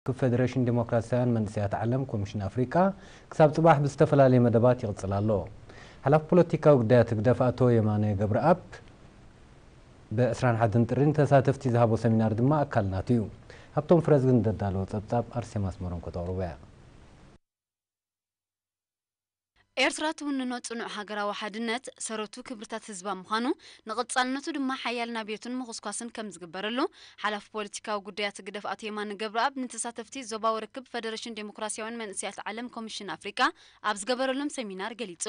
ርክብ ፌደሬሽን ዴሞክራሲያውያን መንእሰያት ዓለም ኮሚሽን ኣፍሪቃ ክሳብ ጽባሕ ብዝተፈላለየ መደባት ይቕጽል ኣሎ። ሓላፊ ፖለቲካዊ ጉዳያት ህግደፍ ኣቶ የማነ ገብረኣብ ብ ዕስራን ሓደን ጥሪ ንተሳተፍቲ ዝሃቦ ሰሚናር ድማ ኣካል ናቱ እዩ። ሃብቶም ፍረዝግን ዘዳለዎ ጸብጻብ ኣርሴማ ኣስመሮም ከተቕርቦ እያ። ኤርትራ ትውንኖ ጽኑዕ ሃገራዊ ሓድነት ሰረቱ ክብርታት ህዝባ ምዃኑ፣ ንቐጻልነቱ ድማ ሓያል ናብየቱን ምኹስኳስን ከም ዝግበረሉ ሓላፊ ፖለቲካዊ ጉዳያት ህግደፍ ኣቶ የማነ ገብረኣብ ንተሳተፍቲ ዞባዊ ርክብ ፈደረሽን ዴሞክራሲያውያን መንእሰያት ዓለም ኮሚሽን ኣፍሪቃ ኣብ ዝገበረሎም ሰሚናር ገሊጹ።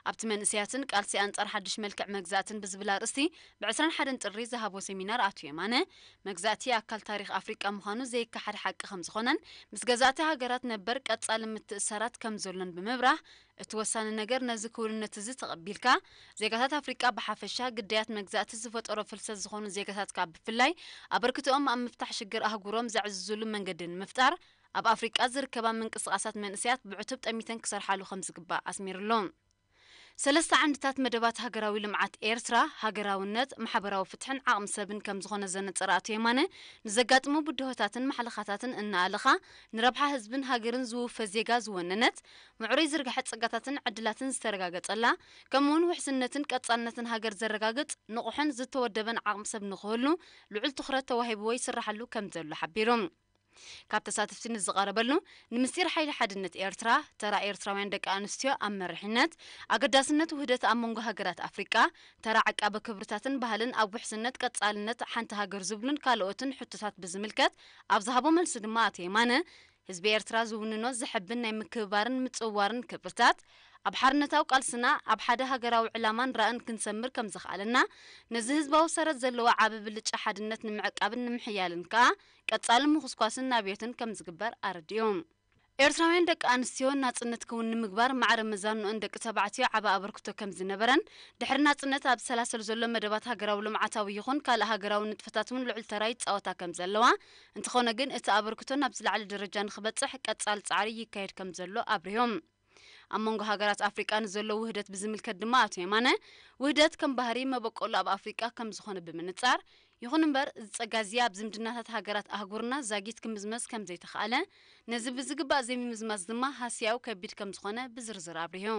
ኣብቲ መንእሰያትን ቃልሲ ኣንጻር ሓድሽ መልክዕ መግዛእትን ብዝብል ኣርእስቲ ብ ዕስራን ሓደን ጥሪ ዝሃቦ ሰሚናር ኣቶ የማነ፣ መግዛእቲ ኣካል ታሪኽ ኣፍሪቃ ምዃኑ ዘይከሓድ ሓቂ ከም ዝኾነን ምስ ገዛእቲ ሃገራት ነበር ቀጻሊ ምትእስሳራት ከም ዘሎን ብምብራህ፣ እቲ ወሳኒ ነገር ነዚ ክውንነት እዚ ተቐቢልካ፣ ዜጋታት ኣፍሪቃ ብሓፈሻ፣ ግዳያት መግዛእቲ ዝፈጠሮ ፍልሰት ዝኾኑ ዜጋታት ከኣ ብፍላይ፣ ኣበርክቶኦም ኣብ ምፍታሕ ሽግር ኣህጉሮም ዘዕዝዙሉ መንገዲ ንምፍጣር፣ ኣብ ኣፍሪቃ ዝርከባ ምንቅስቓሳት መንእሰያት ብዕቱብ ጠሚተን ክሰርሓሉ ከም ዝግባእ ኣስሚርሉ። ሰለስተ ዓንድታት መደባት ሃገራዊ ልምዓት ኤርትራ፣ ሃገራውነት፣ ማሕበራዊ ፍትሕን ዓቕሚ ሰብን ከም ዝኾነ ዘነጸረ ኣቶ የማነ፣ ንዘጋጥሙ ብድሆታትን ማሕለኻታትን እናኣለኻ፣ ንረብሓ ህዝብን ሃገርን ዝውፈ ዜጋ ዝወነነት፣ ምዕሩይ ዝርግሐ ጸጋታትን ዕድላትን ዝተረጋገጸላ፣ ከምኡ'ውን ውሕስነትን ቀጻልነትን ሃገር ዘረጋግጽ፣ ንቑሕን ዝተወደበን ዓቕሚ ሰብ ንኽህሉ ልዑል ትኹረት ተዋሂብዎ ይስራሓሉ ከም ዘሎ ሓቢሩ። ካብ ተሳተፍቲ ንዝቐረበሉ፣ ንምስጢር ሓይሊ ሓድነት ኤርትራ፣ ተራ ኤርትራውያን ደቂ ኣንስትዮ ኣብ መሪሕነት፣ ኣገዳስነት ውህደት ኣብ መንጎ ሃገራት ኣፍሪቃ፣ ተራ ዓቃቢ ክብርታትን ባህልን ኣብ ውሕስነት ቀጻልነት ሓንቲ ሃገር ዝብሉን ካልኦትን ሕቶታት ብዝምልከት ኣብ ዝሃቦ መልሲ ድማ ኣቶ የማነ፣ ህዝቢ ኤርትራ ዝውንኖ ዘሐብን ናይ ምክብባርን ምጽውዋርን ክብርታት፣ ኣብ ሓርነታዊ ቃልስና ኣብ ሓደ ሃገራዊ ዕላማን ራእን ክንሰምር ከም ዘኽኣለና፣ ነዚ ህዝባዊ ሰረት ዘለዎ ዓቢ ብልጫ ሓድነት ንምዕቃብን ንምሕያልን ከኣ ቀጻሊ ምኹስኳስን ናብዮትን ከም ዝግበር ኣረዲኡ። ኤርትራውያን ደቂ ኣንስትዮ ናጽነት ክውን ንምግባር ማዕረ መዛንኦን ደቂ ተባዕትዮ ዓቢ ኣበርክቶ ከም ዝነበረን፣ ድሕሪ ናጽነት ኣብ ዝሰላሰል ዘሎ መደባት ሃገራዊ ልምዓታዊ ይኹን ካልእ ሃገራዊ ንጥፈታት እውን ልዑል ተራ ይጻወታ ከም ዘለዋ፣ እንተኾነ ግን እቲ ኣበርክቶ ናብ ዝለዓለ ደረጃ ንኽበጽሕ ቀጻሊ ጻዕሪ ይካየድ ከም ዘሎ ኣብሪሆም። ኣብ መንጎ ሃገራት ኣፍሪቃ ንዘሎ ውህደት ብዝምልከት ድማ ኣቶ የማነ፣ ውህደት ከም ባህሪ መበቆሉ ኣብ ኣፍሪቃ ከም ዝኾነ ብምንጻር፣ ይኹን እምበር፣ እዚ ጸጋ እዚ ኣብ ዝምድናታት ሃገራት ኣህጉርና ዛጊት ክምዝመዝ ከም ዘይተኻእለ፣ ነዚ ብዝግባእ ዘይምምዝማዝ ድማ ሃስያኡ ከቢድ ከም ዝኾነ ብዝርዝር ኣብሪሁ።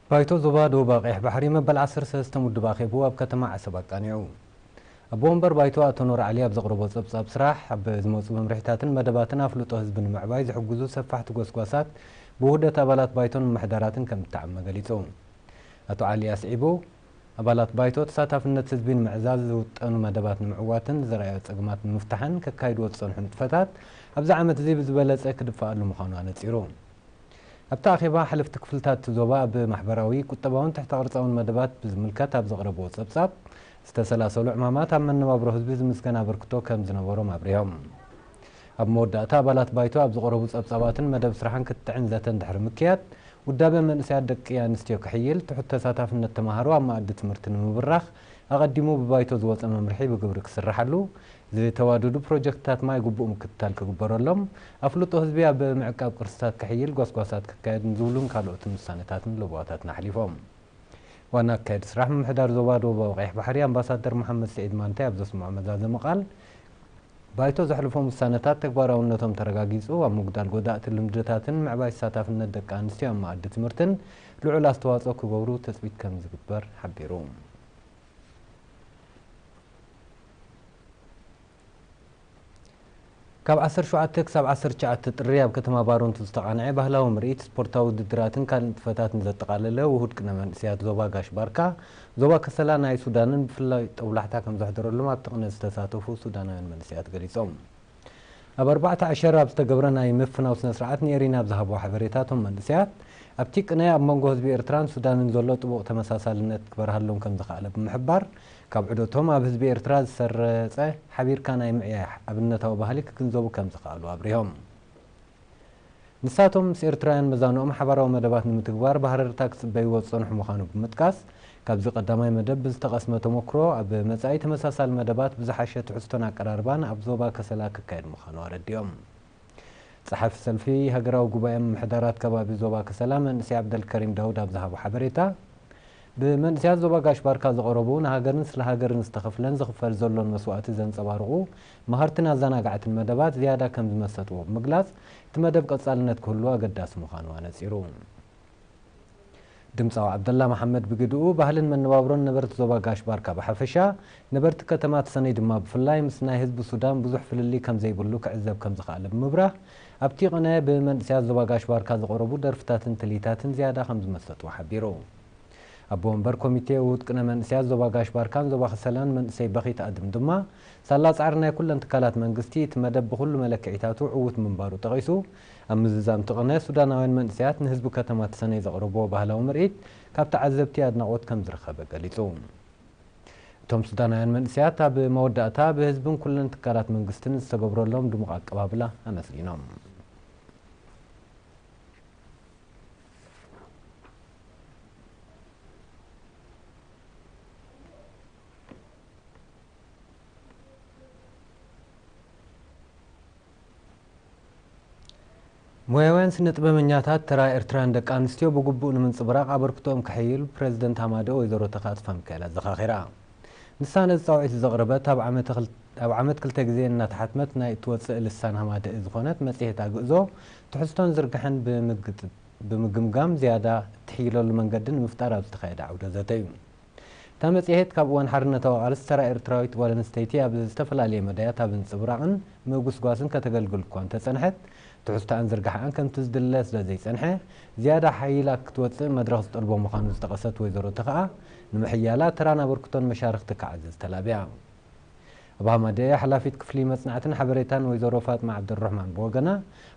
ባይቶ ዞባ ደቡብ ቀይሕ ባሕሪ መበል ዓሰርተ ሰለስተ ውድብ ኣኼብኡ ኣብ ከተማ ዓሰብ ኣቃኒዑ። ኣቦ ወንበር ባይቶ ኣቶ ኑር ዓሊ ኣብ ዘቕረቦ ጸብጻብ ስራሕ፣ ኣብ ዝመጹ መምርሒታትን መደባትን ኣፍልጦ ህዝቢ ንምዕባይ ዝሕግዙ ሰፋሕቲ ጎስጓሳት ብውህደት ኣባላት ባይቶን ምምሕዳራትን ከም እተዓመ ገሊጹ። ኣቶ ዓሊ ኣስዒቡ፣ ኣባላት ባይቶ ተሳታፍነት ህዝቢ ንምዕዛዝ ዝውጠኑ መደባት ንምዕዋትን ዝረኣዮ ጸገማት ንምፍታሕን ከካይድዎ ዝጸንሑ ንጥፈታት ኣብዚ ዓመት እዚ ብዝበለጸ ክድፈኣሉ ምዃኑ ኣነጺሩ። ኣብቲ ኣኼባ፣ ሓለፍቲ ክፍልታት እቲ ዞባ ኣብ ማሕበራዊ፣ ቁጠባውን ትሕተ ቅርጻውን መደባት ብዝምልከት ኣብ ዘቕረብዎ ጸብጻብ፣ ዝተሰላሰሉ ዕማማት ኣብ መነባብሮ ህዝቢ ዝምስገን ኣበርክቶ ከም ዝነበሮም ኣብሪሆም። ኣብ መወዳእታ፣ ኣባላት ባይቶ ኣብ ዝቐረቡ ጸብጻባትን መደብ ስራሕን ክትዕን ዘተን ድሕሪ ምክያድ፣ ውዳበ መንእሰያት ደቂ ኣንስትዮ ክሕይል፣ ትሑት ተሳታፍነት ተማሃሮ ኣብ መኣዲ ትምህርቲ ንምብራኽ፣ ኣቐዲሙ ብባይቶ ዝወጸ መምርሒ ብግብሪ ክስርሓሉ፣ ዝተዋደዱ ፕሮጀክትታት ማይ ግቡእ ምክትታል ክግበረሎም፣ ኣፍልጦ ህዝቢ ኣብ ምዕቃብ ቅርስታት ክሕይል ጓስጓሳት ክካየድ ዝብሉን ካልኦትን ውሳነታትን ለበዋታትን ኣሕሊፎም። ዋና ኣካያዲ ስራሕ ምምሕዳር ዞባ ደቡባዊ ቀይሕ ባሕሪ ኣምባሳደር መሓመድ ስዒድ ማንታይ ኣብ ዘስምዖ መዛዘሚ ቃል፣ ባይቶ ዘሕልፎም ውሳነታት ተግባራውነቶም ተረጋጊጹ፣ ኣብ ምጉዳል ጎዳእቲ ልምድታትን ምዕባይ ተሳታፍነት ደቂ ኣንስትዮ ኣብ መኣዲ ትምህርትን ልዑል ኣስተዋጽኦ ክገብሩ ትጽቢት ከም ዝግበር ሓቢሩ። ካብ ዓሰርተ ሸውዓተ ክሳብ ዓሰርተ ትሽዓተ ጥሪ ኣብ ከተማ ባረንቱ ዝተቓንዐ ባህላዊ ምርኢት፣ ስፖርታዊ ውድድራትን ካልእ ንጥፈታትን ዘጠቓለለ ውሁድ ቅነ መንእሰያት ዞባ ጋሽ ባርካ፣ ዞባ ከሰላ ናይ ሱዳንን ብፍላይ ጦብላሕታ ከም ዘሕደረሎም ኣብቲ ቅነ ዝተሳተፉ ሱዳናውያን መንእሰያት ገሊጾም። ኣብ ኣርባዕተ ኣሸር ኣብ ዝተገብረ ናይ ምፍናው ስነ ስርዓት ንኤሪና ኣብ ዝሃብዎ ሓበሬታ፣ እቶም መንእሰያት ኣብቲ ቅነ ኣብ መንጎ ህዝቢ ኤርትራን ሱዳንን ዘሎ ጥቡቕ ተመሳሳልነት ክበርሃሎም ከም ዝኸኣለ ብምሕባር፣ ካብ ዑደቶም ኣብ ህዝቢ ኤርትራ ዝሰረጸ ሓቢርካ ናይ ምዕያይ ኣብነታዊ ባህሊ ክግንዘቡ ከም ዝኸኣሉ ኣብሪሆም። ንሳቶም ምስ ኤርትራውያን መዛንኦም ሓባራዊ መደባት ንምትግባር ብሃረርታ ክጽበይዎ ዝጸንሑ ምዃኑ ብምጥቃስ፣ ካብዚ ቀዳማይ መደብ ብዝተቐስመ ተመክሮ፣ ኣብ መጻኢ ተመሳሳሊ መደባት ብዝሓሸ ትሕዝቶን ኣቀራርባን ኣብ ዞባ ከሰላ ክካየድ ምዃኑ ኣረዲኦም። ጸሓፊ ሰልፊ ሃገራዊ ጉባኤ ምምሕዳራት ከባቢ ዞባ ከሰላ መንእሰይ ዓብደልከሪም ዳውድ ኣብ ዝሃቦ ሓበሬታ፣ ብመንእሰያት ዞባ ጋሽ ባርካ ዝቐረቡ ንሃገርን ስለ ሃገርን ዝተኸፍለን ዝኽፈል ዘሎን መስዋእቲ ዘንጸባርቑ መሃርትን ኣዘናጋዕትን መደባት ዝያዳ ከም ዝመሰጥዎ ብምግላጽ፣ እቲ መደብ ቀጻልነት ክህሉ ኣገዳሲ ምዃኑ ኣነጺሩ። ድምጻዊ ዓብደላ መሓመድ ብግድኡ፣ ባህልን መነባብሮን ነበርቲ ዞባ ጋሽ ባርካ ብሓፈሻ፣ ነበርቲ ከተማ ተሰነይ ድማ ብፍላይ ምስ ናይ ህዝቢ ሱዳን ብዙሕ ፍልልይ ከም ዘይብሉ ክዕዘብ ከም ዝኸኣለ ብምብራህ፣ ኣብቲ ቅነ ብመንእሰያት ዞባ ጋሽ ባርካ ዝቐረቡ ደርፍታትን ትልሂታትን ዝያዳ ከም ዝመሰጥዎ ሓቢሩ። ኣቦ ወንበር ኮሚቴ ውሁድ ቅነ መንእሰያት ዞባ ጋሽ ባርካን ዞባ ከሰላን መንእሰይ በኺት ኣድም ድማ፣ ሳላ ጻዕሪ ናይ ኩለን ትካላት መንግስቲ፣ እቲ መደብ ብኹሉ መለክዒታቱ ዕዉት ምንባሩ ጠቒሱ፣ ኣብ ምዝዛም እቲ ቅነ ሱዳናውያን መንእሰያት ንህዝቢ ከተማ ተሰነይ ዘቕረብዎ ባህላዊ ምርኢት ካብ ተዓዘብቲ ኣድናቖት ከም ዝረኸበ ገሊጹ። እቶም ሱዳናውያን መንእሰያት ኣብ መወዳእታ ብህዝብን ኩለን ትካላት መንግስትን ዝተገብረሎም ድሙቕ ኣቀባብላ ኣመስጊኖም። ሞያውያን ስነ ጥበበኛታት ተራ ኤርትራውያን ደቂ ኣንስትዮ ብግቡእ ንምንጽብራቕ ኣበርክቶኦም ከሐይል ፕረዚደንት ሃማደ ወይዘሮ ተኽኣ ተስፋሚካኤል ኣዘኻኺራ። ንሳ ነዚ ጻውዒት ዘቕረበት ኣብ ዓመተ ክል-፣ ኣብ ዓመት ክልተ ግዜ እናተሓትመት ናይ እትወጽእ ልሳን ሃማደ ዝኾነት መጽሔት ኣግእዞ ትሕዝቶን ዝርግሐን ብምግጥ-፣ ብምግምጋም ዝያዳ እትሕይለሉ መንገዲ ንምፍጣር ኣብ ዝተኻየደ ዓውደ ዘተ እዩ። እታ መጽሔት ካብ እዋን ሓርነታዊ ቃልሲ ተራ ኤርትራዊት ጓል ኣንስተይቲ ኣብ ዝተፈላለየ መዳያት ኣብ ምንጽብራቕን ምጉስጓስን ከተገልግል እኳ እንተጸንሐት፣ ትሕዝቶኣን ዝርግሐኣን ከምቲ ዝድለ ስለ ዘይጸንሐ፣ ዝያዳ ሓይላ ክትወጽእ መድረኽ ዝጠልቦ ምዃኑ ዝጠቐሰት ወይዘሮ ተኽኣ፣ ንምሕያላ ተራን ኣበርክቶን መሻርኽቲ ክዓዝዝ ተላብያ። ኣብ ሃማደኤ ሓላፊት ክፍሊ መጽናዕትን ሓበሬታን ወይዘሮ ፋጥማ ዓብደልረሕማን ብወገና፣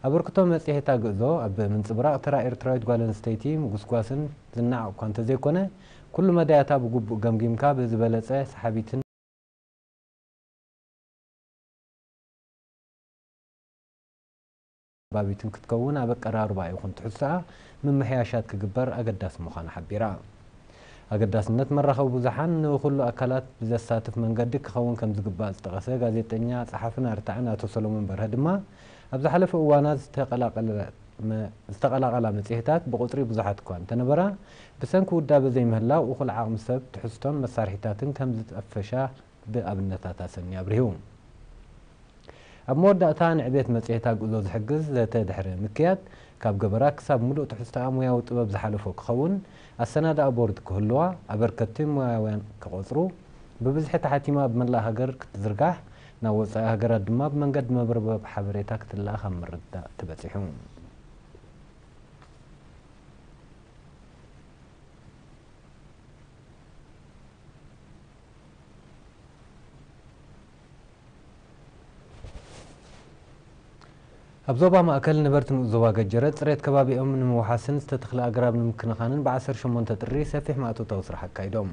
ኣበርክቶ መጽሔት ኣግእዞ ኣብ ምንጽብራቕ ተራ ኤርትራዊት ጓል ኣንስተይቲ ምጉስጓስን ዝነዓቕ እኳ እንተዘይኮነ፣ ኩሉ መዳያታ ብግቡእ ገምጊምካ ብዝበለጸ ሰሓቢትን ኣንባቢትን ክትከውን ኣብ ኣቀራርባ ይኹን ትሕዝቶኣ ምምሕያሻት ክግበር ኣገዳሲ ምዃኑ ሓቢራ። ኣገዳስነት መራኸቢ ብዙሓን ንኹሉ ኣካላት ብዘሳትፍ መንገዲ ክኸውን ከም ዝግባእ ዝጠቐሰ ጋዜጠኛ፣ ጸሓፍን ኣርታዕን ኣቶ ሰሎሞን በርሀ ድማ፣ ኣብ ዝሓለፈ እዋናት ዝተቐላቐለ መ-፣ ዝተቐላቐላ መጽሔታት ብቑጽሪ ብዙሓት እኳ እንተነበራ፣ ብሰንኪ ውዳበ ዘይምህላው እኹል ዓቕሚ ሰብ፣ ትሕዝቶን መሳርሒታትን ከም ዝጠፈሻ ብኣብነታት ኣሰንዩ ኣብሪሁ። ኣብ መወዳእታ ንዕቤት መጽሔት ኣግእዞ ዝሕግዝ ዘተ ድሕሪ ምክያድ፣ ካብ ገበራ ክሳብ ምሉእ ትሕዝቶኣ ሞያዊ ጥበብ ዝሓለፎ ክኸውን፣ ኣሰናዳኢ ቦርድ ክህልዋ፣ ኣበርከትቲ ሞያውያን ክቖጽሩ፣ ብብዝሒ ተሓቲማ ኣብ መላእ ሃገር ክትዝርጋሕ፣ ናብ ወጻኢ ሃገራት ድማ ብመንገዲ መርበብ ሓበሬታ ክትለኣኽ ኣብ ምርድዳእ ተበጺሑ። ኣብ ዞባ ማእከል ነበርቲ ንኡስ ዞባ ገጀረ ጽሬት ከባቢኦም ንምውሓስን ዝተተኽለ ኣግራብ ንምክንኻንን ብ ዓሰርተ ሸሞንተ ጥሪ ሰፊሕ ማእቶታዊ ስራሕ ኣካይዶም።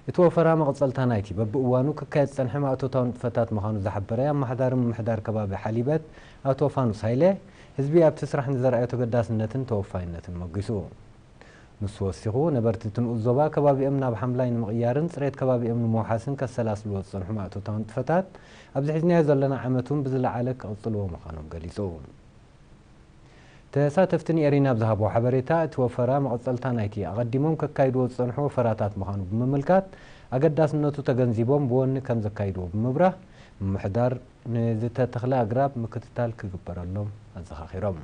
እቲ ወፈራ መቐጸልታ ናይቲ በብእዋኑ ክካየድ ዝጸንሐ ማእቶታዊ ንጥፈታት ምዃኑ ዝሓበረ ኣመሓዳሪ ምምሕዳር ከባቢ ሓሊበት ኣቶ ፋኑስ ሃይለ፣ ህዝቢ ኣብቲ ስራሕ ንዘርኣዮ ተገዳስነትን ተወፋይነትን መጒሱ። ንሱ ወሲኹ፣ ነበርቲ እቲ ንኡስ ዞባ ከባቢኦም ናብ ሓምላይ ንምቕያርን ጽሬት ከባቢኦም ንምውሓስን ከሰላስልዎ ዝጸንሑ ማእቶታዊ ንጥፈታት ኣብዚ ሒዝናዮ ዘለና ዓመት እውን ብዝለዓለ ክቕጽልዎ ምዃኖም ገሊጹ። ተሳተፍቲ ንኤሪና ኣብ ዝሃብዎ ሓበሬታ፣ እቲ ወፈራ መቐጸልታ ናይቲ ኣቐዲሞም ከካይድዎ ዝጸንሑ ወፈራታት ምዃኑ ብምምልካት፣ ኣገዳስነቱ ተገንዚቦም ብወኒ ከም ዘካይድዎ ብምብራህ፣ ምምሕዳር ንዝተተኽለ ኣግራብ ምክትታል ክግበረሎም ኣዘኻኺሮም።